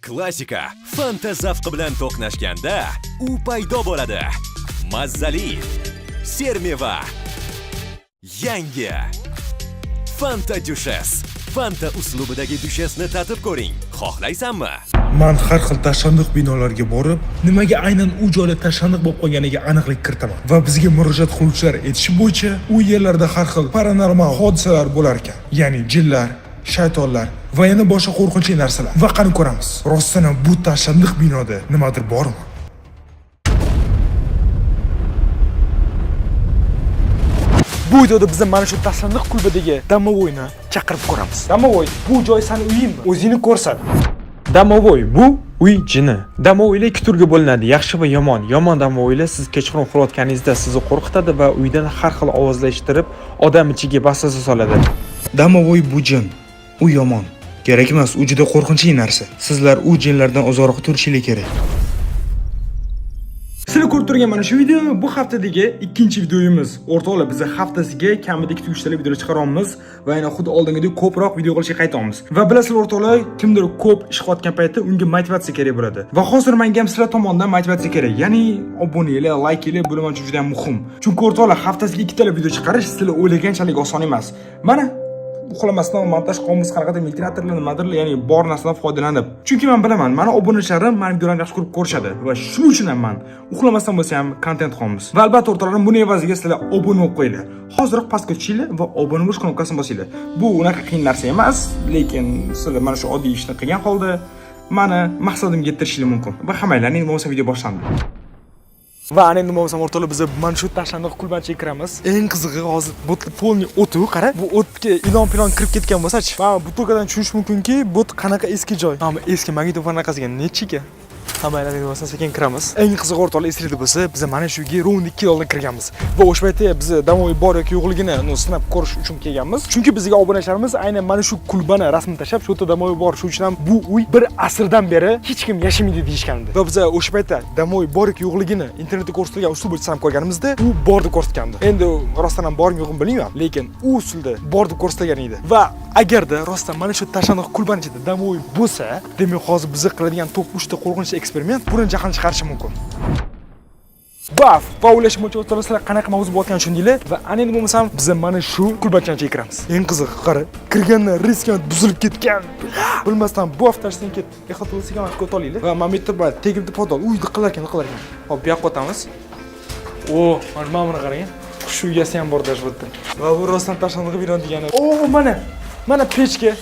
Klassika Fanta zavqi bilan to'qnashganda u paydo bo'ladi. Mazzali sermeva. Yangi Fanta Düşes. Fanta uslubidagi dushesni tatib ko'ring. Xohlaysanmi? Man har xil tashlandiq binolarga borib, nimaga aynan u joyda tashlandiq bo'lib qolganiga aniqlik kiritaman. Va bizga murojaat qiluvchilar aytishi bo'yicha u yerlarda har xil paranormal hodisalar bo'lar ekan. Ya'ni jinlar, shaytonlar va yana boshqa qo'rqinchli narsalar. Va qani ko'ramiz, rostdan ham bu tashlandiq binoda nimadir bormi? Bu videoda biz mana shu tashlandiq kulbadagi domovoyni chaqirib ko'ramiz. Domovoy, bu joy sani uyingmi? O'zingni ko'rsat. Domovoy bu uy jini. Domovoylar ikki turga bo'linadi, yaxshi va yomon. Yomon domovoylar siz kechqurun uxlayotganingizda sizni qo'rqitadi va uydan har xil ovozlar eshittirib, odam ichiga vasvasa soladi. Domovoy bu jin. U yomon. Kerak emas, u juda qo'rqinchli narsa. Sizlar u jinlardan uzoqroq turishinglar kerak. Sizlar ko'rib turgan mana shu video bu haftadagi ikkinchi videomiz. O'rtoqlar, biz haftasiga kamida 2-3 talik video chiqaryapmiz va yana xuddi oldingidek ko'proq video qilishga qaytamiz. Va bilasizlar o'rtoqlar, kimdir ko'p ish qilayotgan paytda unga motivatsiya kerak bo'ladi. Va hozir menga ham sizlar tomonidan motivatsiya kerak. Ya'ni obunalar, layklar bu men uchun juda ham muhim. Chunki o'rtoqlar, haftasiga ikkitalik video chiqarish sizlar o'ylaganchalik oson emas. Mana uxlamasdan montaj qilamiz, qanaqadir ventilatorlar, nimadirlar, ya'ni bor narsadan foydalanib. Chunki men bilaman, mani obunachilarim mani videolarni yaxshi ko'rib ko'rishadi va shuning uchun ham man uxlamasdan bo'lsa ham kontent qilamiz. Va albatta o'rtoqlarim, buni evaziga sizlar obuna bo'lib qo'yinglar. Hoziroq pastga tushinglar va obuna bo'lish knopkasini bosinglar. Bu unaqa qiyin narsa emas, lekin sizlar mana shu oddiy ishni qilgan holda mani maqsadimga yettirishinglar mumkin. Va hammanglarning bo'lmasa video boshlandi. Va ana endi bo'lmasam o'rtoqlar, biz mana shu tashlandiq kulbachaga kiramiz. Eng qizig'i hozir bu полный o'tu, qara. Bu o'tga ilon pilon kirib ketgan bo'lsa-chi. Va butilkadan tushunish mumkinki, bu qanaqa eski joy. Mana bu eski magnitofon anaqasiga necha ekan? Hammanglar endi bo'lmasa sekin kiramiz. Eng qizig'i o'rtoqlar, esingizda bo'lsa, biz mana shu uyga ровно 2 yil oldin kirganmiz. Va o'sha paytda biz domovoy bor yoki yo'qligini sinab ko'rish uchun kelganmiz. Chunki bizga obunachilarimiz aynan mana shu kulbani rasmini tashlab, shu yerda domovoy bor, shu uchun ham bu uy bir asrdan beri hech kim yashamaydi deyishgandi. Va biz o'sha paytda domovoy bor yoki yo'qligini internetda ko'rsatilgan usul bo'yicha sinab ko'rganimizda, u bor deb ko'rsatgandi. Endi rostdan ham bormi yo'qmi bilmayman, lekin u usulda bor deb ko'rsatilgan edi. Va agarda rostdan mana shu tashlandiq kulbani ichida domovoy bo'lsa, demak hozir biz qiladigan top 3 ta qo'rqinchli eksperiment buni jahon chiqarishi mumkin. Baf, va o'ylashim bo'yicha o'rtoqlar, sizlar qanaqa mavzu bo'layotganini tushundinglar va ana endi bo'lmasam biz mana shu kulbachaga kiramiz. Eng qizig'i, qara, kirganda risk buzilib ketgan. Bilmasdan bof tashdan ketdi. Ehtiyot bo'lsak ham ko'ta olinglar. Va mana bu yerda bor, tegimda podol. Uy, qilar ekan, qilar ekan. Hop, bu yoqqa o'tamiz. O, mana buni qarang. Qush uyasi ham bor даже bu yerda. Va bu rostdan tashlandiq bino degani. O, mana. Mana pechka.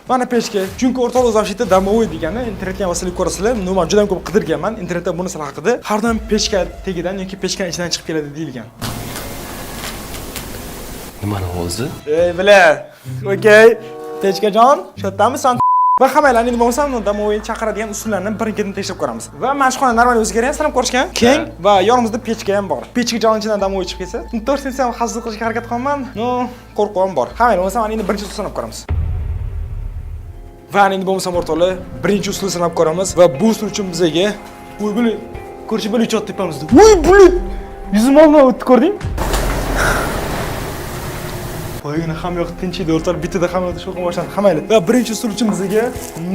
Mana pechka. Chunki o'rtoqlar o'zi вообще domovoy degani internetga ham sizlar ko'rasizlar. Но, men juda ham ko'p qidirganman internetda bu narsalar haqida. Har doim pechka tagidan yoki pechkani ichidan chiqib keladi deyilgan. Nimani o'zi? Ey, бля. Okey. Pechkajon, shu yerdamisan? Va hammanglarni endi bo'lmasam domovoy chaqiradigan usullarni birin-ketin tekshirib ko'ramiz. Va mana shu xona normal o'zgargan, sizlar ham ko'rishgan. Keng va yonimizda pechka ham bor. Pechka joni ichidan domovoy chiqib ketsa, to'g'risini desam hazil qilishga harakat qilaman. Но, qo'rquv ham bor. Hammanglar bo'lmasam ana endi birinchi usul sinab ko'ramiz. Va ana endi bo'lmasam o'rtoqlar, birinchi usulni sinab ko'ramiz va bu usul uchun bizaga voy бля, ko'rishi бля uchyapti tepamizda. Voy бля! Yuzim oldidan o'tdi, ko'rding? Boyagina hamma yoq tinch edi o'rtoqlar, bittada hamma yoqda shovqin boshlandi. Hammanglar. Va birinchi usul uchun bizga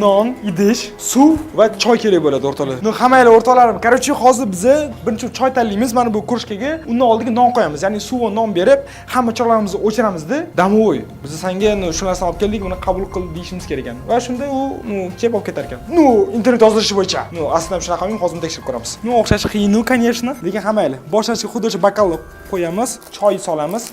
non, idish, suv va choy kerak bo'ladi o'rtoqlar. Но, hammanglar o'rtoqlarim. Короче, hozir biza birinchi choy tanlaymiz mana bu krужкаga, undan oldiga non qo'yamiz. Ya'ni suv va non berib, hamma chiroqlarimizni o'chiramizda. Домовой, biz senga shu narsani olib keldik, uni qabul qil deyishimiz kerak ekan. Va shunda u kelib olib ketar ekan. Ну, internet yozilishi bo'yicha. Ну, aslida ham shunaqa, hozir buni tekshirib ko'ramiz. Ну, o'xshashi qiyin, ну, конечно. Lekin hammanglar, boshlashga xuddi o'sha bokalni qo'yamiz, choy solamiz.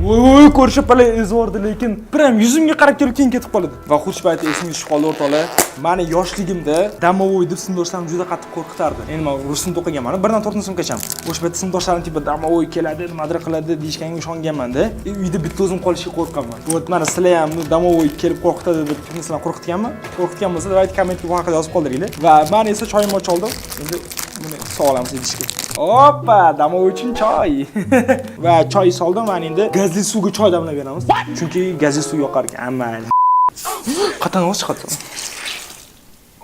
Voy voy, ko'rishib pala izvordi, lekin prям yuzimga qarab kelib keyin ketib qoladi. Va xuddi shu paytda esimga tushib qoldi o'rtoqlar. Mani yoshligimda domovoy deb sinfdoshlarim juda qattiq qo'rqitardi. Endi men rus tilida o'qiganman, 1 dan 4-sinfgacha. O'sha paytda sinfdoshlarim типа domovoy keladi, nimadir qiladi deyishganga ishonganman-da. Uyda bitta o'zim qolishga qo'rqaman. Вот mana sizlar ham domovoy kelib qo'rqitadi deb kimni sizlar qo'rqitganmi? Qo'rqitgan bo'lsa, давайте kommentga bu haqida yozib qoldiringlar. Va men esa choyimni ochib oldim. Endi buni solamiz idishga. Oppa, domovoy uchun choy. Va choy soldim, mana endi gazli suvga choy damlab beramiz. Chunki gazli suv yoqar ekan. Mayli. Qattan ovoz chiqadi.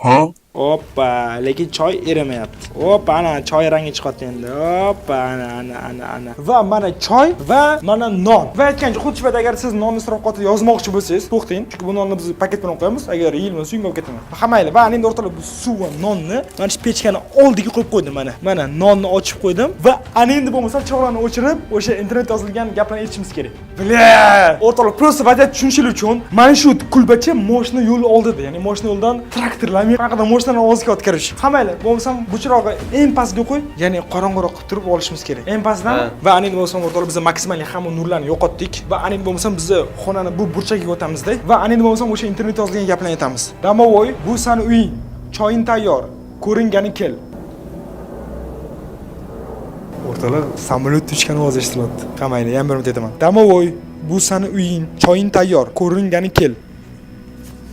Ha? Oppa, lekin choy erimayapti. Oppa, ana choy rangi chiqyapti endi. Oppa, ana ana ana ana. Va mana choy va mana non. Va aytgancha, xuddi shu payt agar siz nonni isrof qotib yozmoqchi bo'lsangiz, to'xtang, chunki bu nonni biz paket bilan qo'yamiz, agar yeyilmasa uyga olib ketaman. Ha, mayli. Va ana endi o'rtoqlar, bu suv va nonni mana shu pechkani oldiga qo'yib qo'ydim mana. Mana nonni ochib qo'ydim Va ana endi bo'lmasa chiroqlarni o'chirib, o'sha internetda yozilgan gaplarni aytishimiz kerak. Бля! O'rtoqlar, просто vaziyat tushunishingiz uchun mana shu kulbacha moshina yo'li oldida, ya'ni moshina yo'lidan traktorlar, qanaqadir moshinalarni ovozi kelyapti, короче. Ha, mayli, bo'lmasam bu chirog'i eng pastga qo'y, ya'ni qorong'iroq qilib turib olishimiz kerak. Eng pastdan va ana endi bo'lmasam o'rtoqlar, biz maksimal hamma nurlarni yo'qotdik va ana endi bo'lmasam biz xonani bu burchagiga o'tamizda va ana endi bo'lmasam o'sha internetda yozilgan gaplarni aytamiz. Домовой, bu sani uying, choying tayyor, ko'ringani kel. O'rtoqlar, samolyot tushgan ovoz eshitilyapti. Ha, mayli, yana bir marta aytaman. Домовой, bu sani uying, choying tayyor, ko'ringani kel.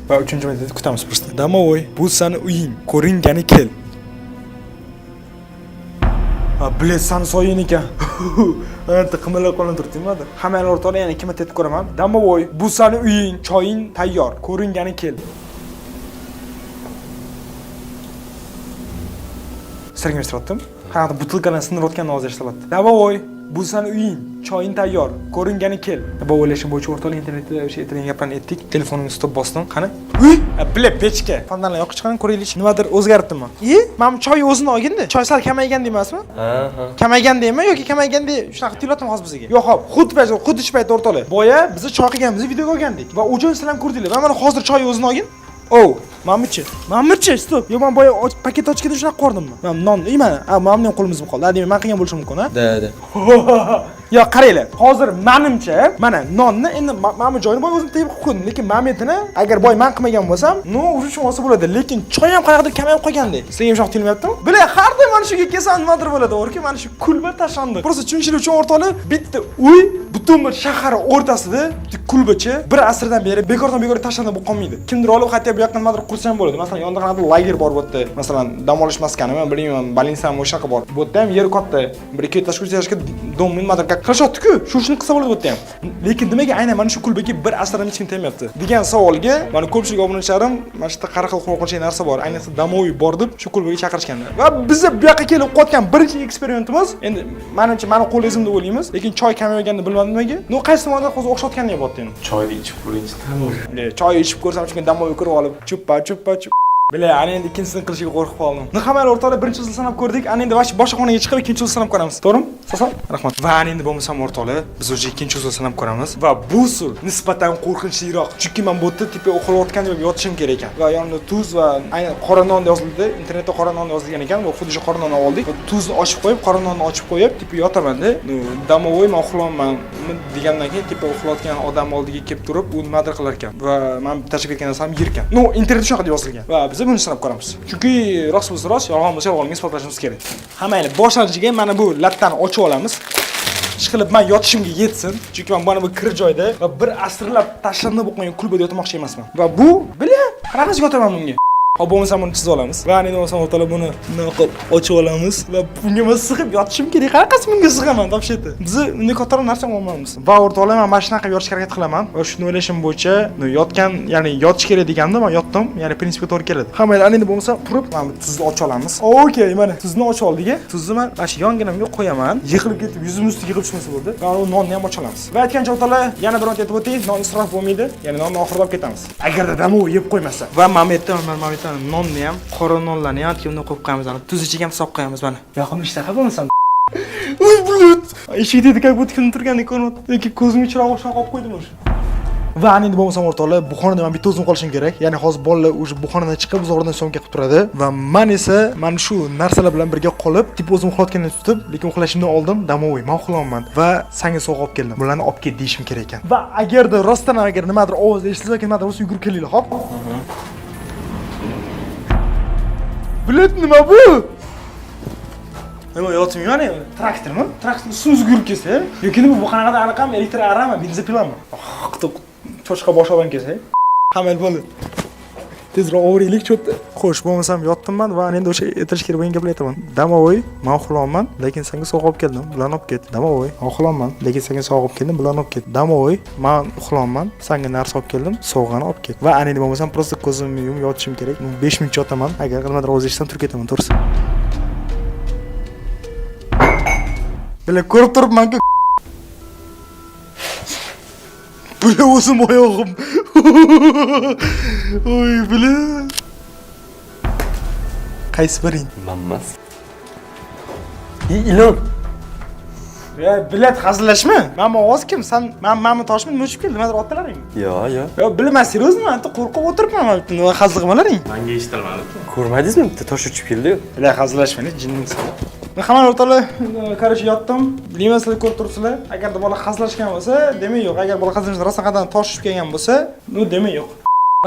Va uchinchi marta kutamiz просто. Домовой, bu sani uying, ko'ringani kel. Ha, блядь, sani soying ekan. Anta qimirlab qolib turibdi nimadir. Ha, mayli o'rtoqlar, yana ikki marta aytib ko'raman. Домовой, bu sani uying, choying tayyor, ko'ringani kel. Sirga eshityaptim. Qanaqa butilkalarni sindirayotgan ovoz eshitilyapti. Домовой, bu sani uying, choying tayyor, ko'ringani kel. Bu o'ylashim bo'yicha o'rtoqlar, internetda o'sha aytilgan gaplarni aytdik. Telefonimni stop bosdim. Qani? Uy, бля, pechka. Fondanlar yoqib chiqqan, ko'raylik. Nimadir o'zgaribdimi? I, mana bu choy o'zini olgindi. Choy sal kamaygan emasmi? Ha. Kamaygan deymi yoki kamaygan dey shunaqa tuyulyaptimi hozir bizga? Yo'q, hop, xuddi shu paytda o'rtoqlar. Boya biz choy qilganimizni videoga olgandik va u joy sizlar ham ko'rdinglar. Va mana hozir choy o'zini olgin. Oh, manmichi? Manmichi, stop. Yo'q, men boya paket ochganda shunaqa ko'rdimmi? Men non, mana, ha, mana ham qo'limizda qoldi. Ha, demak, men qilgan bo'lishim mumkin, ha? Да. Yo, qaranglar. Hozir menimcha, mana nonni endi mana bu joyini boya o'zim tegib qilib qo'ydim, lekin momentini agar boy men qilmagan bo'lsam, ну, уже tushunib olsa bo'ladi, lekin choy ham qanaqadir kamayib qolgandek. Sizga ham shunaqa tuyulmayaptimi? Bila, har doim mana shuga kelsam nimadir bo'ladi, o'rki mana shu kulba tashlandi. Просто tushunishingiz uchun o'rtoqlar, bitta uy butun bir shahar o'rtasida bitta kulbacha bir asrdan beri bekordan bekor tashlanib bo'lib qolmaydi. Kimdir olib hatto bu yoqqa nimadir qursa ham bo'ladi. Masalan, yonida qanaqadir lager bor bu yerda. Masalan, dam olish maskanimi, bilmayman, больницami o'shaqa bor. Bu yerda ham yer katta. Bir ikki etаж, uch etажga dom nimadir qilishyapti-ku. Shu ishni qilsa bo'ladi bu yerda ham. Lekin nimaga aynan mana shu kulbaga bir asrdan hech kim tegmayapti degan savolga mana ko'pchilik obunachilarim mana shu yerda qanaqa qo'rqinchli narsa bor, ayniqsa домовой bor deb shu kulbaga chaqirishganlar. Va biz bu yoqqa kelib qotgan birinchi eksperimentimiz, endi menimcha mani qo'l izim deb o'ylaymiz, lekin choy kamayganini bilmadim nimaga. Ну, qaysi tomondan hozir o'xshatgandek bo'lyapti endi. Choyni ichib ko'ringchi, tamom. Choy ichib ko'rsam, chunki домовой ko'rib olib, chuppa chuppa chup. Бля, ana endi ikkinchisini qilishiga qo'rqib qoldim. Ну, hamma o'rtoqlar, birinchi usul sanab ko'rdik. Ana endi boshqa xonaga chiqib ikkinchi usul sanab ko'ramiz. To'g'rimi? Sasol? Rahmat. Va ana endi bo'lmasam o'rtoqlar, biz уже ikkinchi usul sanab ko'ramiz. Va bu usul nisbatan qo'rqinchliroq. Chunki men bu yerda tepa uxlayotgan deb yotishim kerak ekan. Va yonida tuz va aynan qora non yozildi. Internetda qora non yozilgan ekan va xuddi shu qora nonni oldik. Va tuzni ochib qo'yib, qora nonni ochib qo'yib, tepa yotaman-da. Ну, домовой men uxlayapman degandan keyin tepa uxlayotgan odam oldiga kelib turib, u nimadir qilar ekan. Va men tashlab ketgan narsam yer ekan. Ну, internetda shunaqa deb yozilgan. Va biz buni sinab ko'ramiz. Chunki rost bo'lsa rost, yolg'on bo'lsa yolg'onga isbotlashimiz kerak. Ha, mayli, boshlanishiga mana bu lattani ochib olamiz. Ishqilib men yotishimga yetsin, chunki men mana bu kir joyda va bir asrlab tashlanib bo'lgan kulbada yotmoqchi emasman. Va bu, бля, qanaqasiga yotaman bunga? Hop, bo'lmasam buni chizib olamiz. Va endi bo'lmasam o'rtoqlar buni bunday qilib ochib olamiz va bunga men sig'ib yotishim kerak. Qanaqasi bunga sig'aman, вообще-то? Biz unday kattaroq narsa olmaymiz. Va o'rtoqlar, men mana shunaqa yotishga harakat qilaman. Va shuni o'ylashim bo'yicha, ну, yotgan, ya'ni yotish kerak deganda men yotdim, ya'ni prinsipga to'g'ri keladi. Ha, mayli, ana endi bo'lmasa turib mana bu tuzni ochib olamiz. Okey, mana tuzni ochib oldik. Tuzni men mana shu yonginamga qo'yaman. Yig'ilib ketib yuzim ustiga yig'ilib tushmasa bo'ldi. Va u nonni ham ochib olamiz. Va aytgancha o'rtoqlar, yana bir marta aytib o'tay, non isrof bo'lmaydi. Ya'ni nonni oxirida olib ketamiz. Agarda домовой yeb qo'ymasa. Va mana bu yerda, mana bu yerda nonni ham, qora nonlarni ham unga qo'yib qo'yamiz. Ana tuz ichiga ham solib qo'yamiz mana. Yoqimli ishtaha bo'lmasam. Uy, блядь. Eshik dedi, как будто kim turgandek ko'rinyapti. Yoki ko'zimga chiroq o'xshab qolib qo'ydim o'sha. Va ana endi bo'lmasam o'rtoqlar, bu xonada men bitta o'zim qolishim kerak. Ya'ni hozir bolalar уже bu xonadan chiqib uzoqdan syomka qilib turadi va men esa mana shu narsalar bilan birga qolib, типа o'zim uxlayotganini tutib, lekin uxlashimdan oldin домовой, men uxlayapman va sanga sovg'a olib keldim. Bularni olib ket deyishim kerak ekan. Va agarda rostdan ham agar nimadir ovoz eshitilsa yoki nimadir bo'lsa yugurib kelinglar, xo'p? Блядь, nima bu? Nima yotmayman endi? Traktormi? Traktor suz yugurib kelsa, yoki nima bu qanaqadir anaqami, elektr arami, benzopilami? Qitib cho'chqa bosh odam kelsa. Hamma bo'ldi. Tezroq overaylik cho'tda. Xo'sh, bo'lmasam yotdim man va endi o'sha aytilish kerak bo'lgan gaplarni aytaman. Домовой, man uxlayapman, lekin senga sovg'a olib keldim, bularni olib ket. Домовой, man uxlayapman, lekin senga sovg'a olib keldim, bularni olib ket. Домовой, man uxlayapman, senga narsa olib keldim, sovg'ani olib ket. Va ana endi bo'lmasam просто ko'zimni yumib yotishim kerak. 5 minut yotaman. Agar nimadir ovoz eshitsam turib ketaman, to'g'risi. Bila ko'rib turibman-ku. Bila o'zim oyog'im. Oy, bila. Qaysi biring? Manmas. Ilon. Ya, bilat hazillashma. Mana bu ovoz kim? San man toshmi? Nima uchib keldi? Nimadir otdilaring? Yo, yo. Yo, bilmas, серьезно, man qo'rqib o'tiribman, man nima hazil qilmalaring? Manga eshitilmadi. Ko'rmadingizmi? Bitta tosh uchib keldi-yu. Bila hazillashmang, jinnimsan. Men hamma o'rtoqlar, короче, yotdim. Bilmayman, sizlar ko'rib turibsizlar. Agarda bola hazillashgan bo'lsa, demak yo'q. Agar bola hazillashgan rosa qadam tosh uchib kelgan bo'lsa, ну demak yo'q.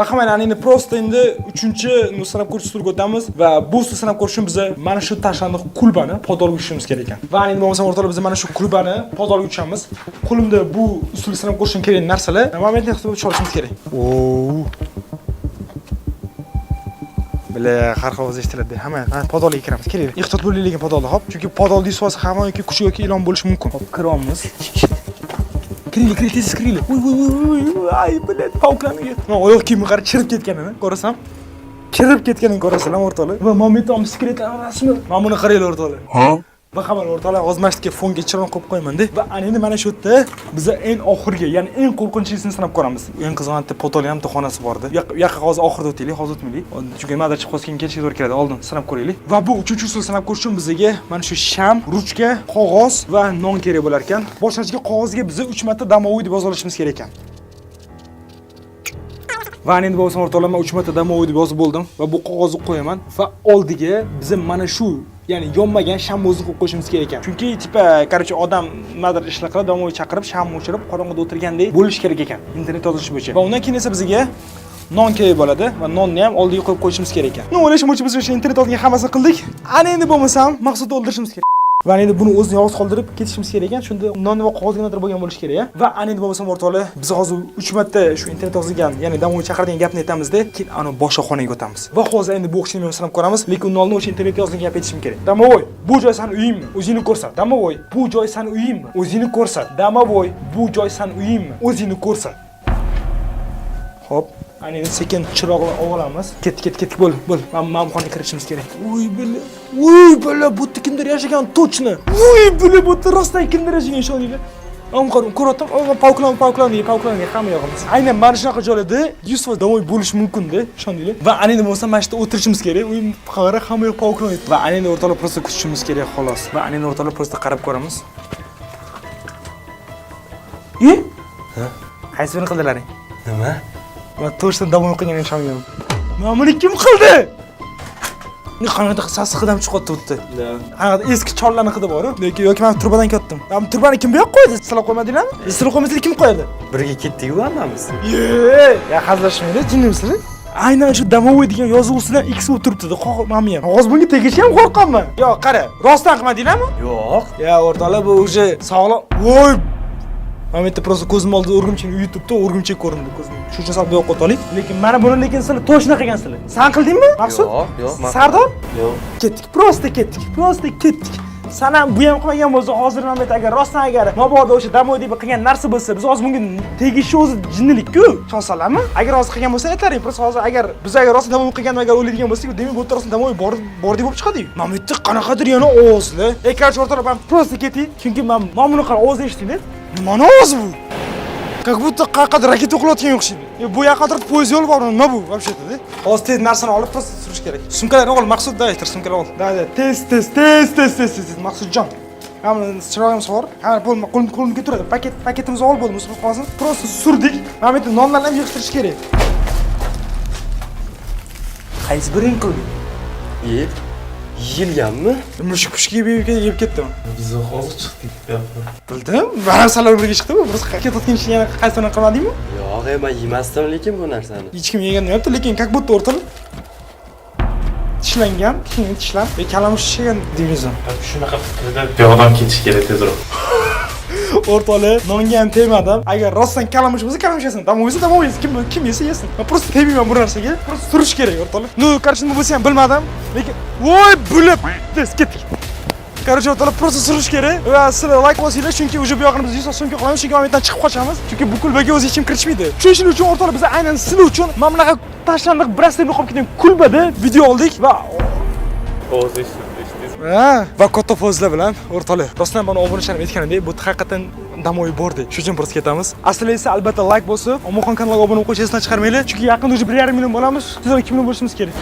Rahmat, ana endi просто endi 3-chi sinab ko'rish usuliga o'tamiz va bu usulni sinab ko'rish uchun biz mana shu tashlandiq kulbani podolga tushishimiz kerak ekan. Va endi bo'lmasam o'rtoqlar, biz mana shu kulbani podolga tushamiz. Qo'limda bu usulni sinab ko'rish uchun kerak narsalar. Momentni hisoblab olishimiz kerak. Oo. Bila har xil ovoz eshitiladi. Hamma mana podolga kiramiz. Keling. Ehtiyot bo'ling lekin podolda, hop. Chunki podolda yuz hamma yoki kuchuk yoki ilon bo'lishi mumkin. Hop, kiryapmiz. Kiringlar, kiringlar, tez kiringlar. Voy, voy, voy, voy, ay, блядь, паук larni. Mana oyoq kiyimi qara chirib ketganini ko'rasan. Chirib ketganini ko'rasizlar o'rtoqlar. Va momentum sekretlar rasmi. Mana buni qaranglar o'rtoqlar. Ha? Va hamma o'rtoqlar, hozir mana shu yerga fonga chiroq qo'yib qo'yman-da. Va ana endi mana shu yerda biz eng oxirgi, ya'ni eng qo'rqinchlисini sinab ko'ramiz. Eng qizig'i bitta potolni ham bitta xonasi bor edi. U yoqqa hozir oxirida o'taylik, hozir o'tmaylik. Chunki nimadir chiqib qolsa keyin ketishga to'g'ri keladi. Oldin sinab ko'raylik. Va bu uchinchi usul sinab ko'rish uchun bizga mana shu sham, ruchka, qog'oz va non kerak bo'lar ekan. Boshlanishga qog'ozga biz 3 marta домовой deb yozib olishimiz kerak ekan. Va endi bo'lsam o'rtoqlar, men 3 marta домовой deb yozib bo'ldim va bu qog'ozni qo'yaman va oldiga biz mana shu, ya'ni yonmagan sham o'zini qo'yib qo'yishimiz kerak ekan. Chunki типа, короче, odam nimadir ishlar qilib, домовой chaqirib, sham o'chirib, qorong'ida o'tirgandek bo'lishi kerak ekan. Internet yozilishi bo'yicha. Va undan keyin esa bizga non kerak bo'ladi va nonni ham oldiga qo'yib qo'yishimiz kerak ekan. Ну, o'ylashim bo'yicha biz o'sha internet oldiga hammasini qildik. Ana endi bo'lmasam Maqsudni o'ldirishimiz kerak. Va endi buni o'zini yolg'iz qoldirib ketishimiz kerak ekan. Shunda non va qog'ozga nimadir bo'lgan bo'lishi kerak, Va ana endi bo'lmasam o'rtoqlar, biz hozir 3 marta shu internet yozilgan, ya'ni домовой chaqiradigan gapni aytamizda, keyin ana boshqa xonaga o'tamiz. Va hozir endi bu o'qishni men sinab ko'ramiz, lekin undan oldin o'sha internetda yozilgan gap aytishim kerak. Домовой, bu joy sani uyingmi? O'zingni ko'rsat. Домовой, bu joy sani uyingmi? O'zingni ko'rsat. Домовой, bu joy sani uyingmi? O'zingni ko'rsat. Xo'p, ana endi sekin chiroqni olamiz. Ketdik, ketdik, ketdik, bo'l, bo'l. Mana bu xonaga kirishimiz kerak. Uy, bila. Uy, bila, bu yerda kimdir yashagan, точно. Uy, bila, bu yerda rostdan kimdir yashagan, ishoninglar. Am qarang, ko'ryaptim. Паук lar, паук lar, паук lar hamma yog'imiz. Aynan mana shunaqa joylarda 100% домовой bo'lishi mumkin-da, ishoninglar. Va ana endi bo'lsa mana shu yerda o'tirishimiz kerak. Uy, qara, hamma yoq паук lar. Va ana endi o'rtoqlar просто kutishimiz kerak, xolos. Va ana endi o'rtoqlar просто qarab ko'ramiz. E? Qaysi birini qildilaring? Nima? Va точно домовой qilgan ishonganman. Mana buni kim qildi? Qanaqa sassiq hid ham chiqyapti bu yerda. Qanaqa eski chollarni hidi bor-ku. Lekin yoki men turbadan ketdim. Mana turbani kim bu yoqqa qo'ydi? Sizlar qo'ymadinglarmi? Sizlar qo'ymasanglar kim qo'yadi? Birga ketdik-ku hammamiz. Ye, ya hazillashmanglar, jinnimsizlar. Aynan shu домовой degan yozuv ustidan X bo'lib turibdi-da, mana bu ham. Hozir bunga tegishga ham qo'rqaman. Yo'q, qara, rostdan qilmadinglarmi? Yo'q. Ya o'rtoqlar, bu уже sog'lom. Voy! Mana bu yerda просто ko'zim oldida o'rgimchakni uyi turibdi, o'rgimchak ko'rindi ko'zimga. Shu uchun sal bu yoqqa o'taylik. Lekin mana buni lekin sizlar точно qilgansizlar. San qildingmi? Maqsud? Yo'q, yo'q, man- Sardor? Yo'q. Ketdik, просто ketdik, просто ketdik. San ham bu ham qilmagan bo'lsa, hozir mana bu yerda agar rostdan agar mabodo o'sha домовой deb qilgan narsa bo'lsa, biz hozir bunga tegishi o'zi jinnilik-ku. Ishonsalarmi? Agar hozir qilgan bo'lsa aytaring, просто hozir agar biz agar rostdan домовой qilgan agar o'ylaydigan bo'lsak, demak bu yerda rostdan домовой bor bor deb bo'lib chiqadi-yu. Mana bu yerda qanaqadir yana ovozlar. Ey, короче, o'rtoqlar, man просто ketay, chunki man mana buni qara ovoz eshitdinglar. Nimani ovozi bu? Как будто qayerqadir raketa o'qilayotganga o'xshaydi. Bu yoqqa turib poyezd yo'li bor, nima bu вообще-то? Hozir tez narsani olib просто surish kerak. Sumkalarni ol, Maqsud, дай, sumkalarni ol. Да, да, tez, tez, tez, tez, tez, tez, tez, Maqsudjon. Mana chirog'imiz bor. Ha, bo'lma, qo'lim qo'limga turadi. Paket, paketimizni olib bo'ldi, musulmon qolsin. Просто surdik. Mana bu yerda nonlarni ham yig'ishtirish kerak. Qaysi biring qildi? Yeb. Yeyilganmi? Mushuk pushuk yeb yeb ketdimi? Biz hozir chiqdik bu yoqqa. Bildim. Mana sizlar birga chiqdimi? Biz ketayotgan ishni yana qaysini qilmadingmi? Yo'q, men yemasdim lekin bu narsani. Hech kim yegan deyapti, lekin как будто o'rtoqlar tishlangan, kichkina tishlan ve kalamush tishlagan deymiz. Shunaqa fikrda bu yoqdan ketish kerak tezroq. O'rtoqlar, nonga ham tegmadim. Agar rostdan kalamush bo'lsa, kalamush yesin. Домовой bo'lsa, домовой yesin. Kim yesa yesin. Men просто tegmayman bu narsaga. Просто turish kerak, o'rtoqlar. Ну, короче, nima bo'lsa ham bilmadim. Lekin voy, bo'lib tez ketdik. Короче, o'rtoqlar, просто surish kerak va sizlar layk bosinglar, chunki уже bu yog'ini biz 100 so'mga qilamiz, chunki mana bu yerdan chiqib qochamiz. Chunki bu kulbaga o'zi hech kim kirishmaydi. Shuning uchun, o'rtoqlar, biz aynan sizlar uchun mana bunaqa tashlandiq, birasini qolib ketgan kulbada video oldik va Ovoz eshitildi, eshitdingiz. Ha, va katta foizlar bilan, o'rtoqlar. Rostdan mana obunachilarim aytganidek, bu haqiqatan домовой bor deb. Shu uchun просто ketamiz. Aslida esa albatta layk bosib, Omonxon kanaliga obuna bo'lib qo'yish esdan chiqarmanglar, chunki yaqinda уже 1,5 million bo'lamiz. Tezroq 2 million bo'lishimiz kerak.